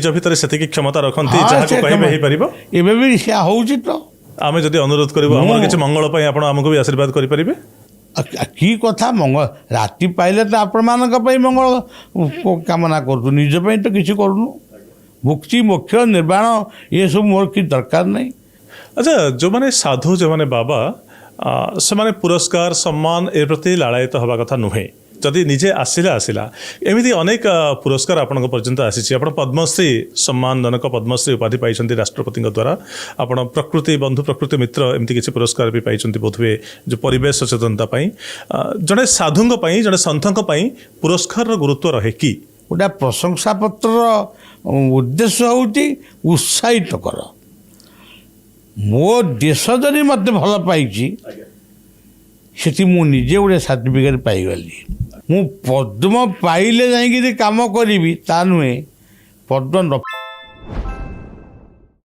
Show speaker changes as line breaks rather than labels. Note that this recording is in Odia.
ନିଜ ଭିତରେ ସେତିକି କ୍ଷମତା ରଖନ୍ତି,
ହଁ,
ଯାହାକୁ
ସେ
କହିବେ ହେଇପାରିବ।
ଏବେ ବି ସେୟା ହେଉଛି ତ।
ଆମେ ଯଦି ଅନୁରୋଧ କରିବୁ ଆମର କିଛି ମଙ୍ଗଳ ପାଇଁ, ଆପଣ ଆମକୁ ବି ଆଶୀର୍ବାଦ କରିପାରିବେ?
ଆଉ କି କଥା, ମଙ୍ଗଳ ରାତି ପାଇଲେ ତ ଆପଣମାନଙ୍କ ପାଇଁ ମଙ୍ଗଳ କାମନା କରୁଛୁ, ନିଜ ପାଇଁ ତ କିଛି କରୁନୁ। ମୁକ୍ତି, ମୋକ୍ଷ, ନିର୍ବାଣ ଏସବୁ ମୋର କିଛି ଦରକାର ନାହିଁ।
ଆଚ୍ଛା, ଯେଉଁମାନେ ସାଧୁ, ଯେଉଁମାନେ ବାବା, ସେମାନେ ପୁରସ୍କାର, ସମ୍ମାନ ଏ ପ୍ରତି ଲାଳାୟିତ ହେବା କଥା ନୁହେଁ। ଯଦି ନିଜେ ଆସିଲା ଆସିଲା। ଏମିତି ଅନେକ ପୁରସ୍କାର ଆପଣଙ୍କ ପର୍ଯ୍ୟନ୍ତ ଆସିଛି। ଆପଣ ପଦ୍ମଶ୍ରୀ, ସମ୍ମାନଜନକ ପଦ୍ମଶ୍ରୀ ଉପାଧି ପାଇଛନ୍ତି ରାଷ୍ଟ୍ରପତିଙ୍କ ଦ୍ୱାରା। ଆପଣ ପ୍ରକୃତି ବନ୍ଧୁ, ପ୍ରକୃତି ମିତ୍ର, ଏମିତି କିଛି ପୁରସ୍କାର ବି ପାଇଛନ୍ତି ବୋଧହୁଏ, ଯେଉଁ ପରିବେଶ ସଚେତନତା ପାଇଁ। ଜଣେ ସାଧୁଙ୍କ ପାଇଁ, ଜଣେ ସନ୍ଥଙ୍କ ପାଇଁ ପୁରସ୍କାରର ଗୁରୁତ୍ୱ ରହେ କି?
ଗୋଟେ ପ୍ରଶଂସା ପତ୍ରର ଉଦ୍ଦେଶ୍ୟ ହେଉଛି ଉତ୍ସାହିତ କର। ମୋ ଦେଶ ଯଦି ମୋତେ ଭଲ ପାଇଛି, ସେଠି ମୁଁ ନିଜେ ଗୋଟେ ସାର୍ଟିଫିକେଟ୍ ପାଇଗଲି। ମୁଁ ପଦ୍ମ ପାଇଲେ ଯାଇକିରି କାମ କରିବି ତା ନୁହେଁ, ପଦ୍ମ ନ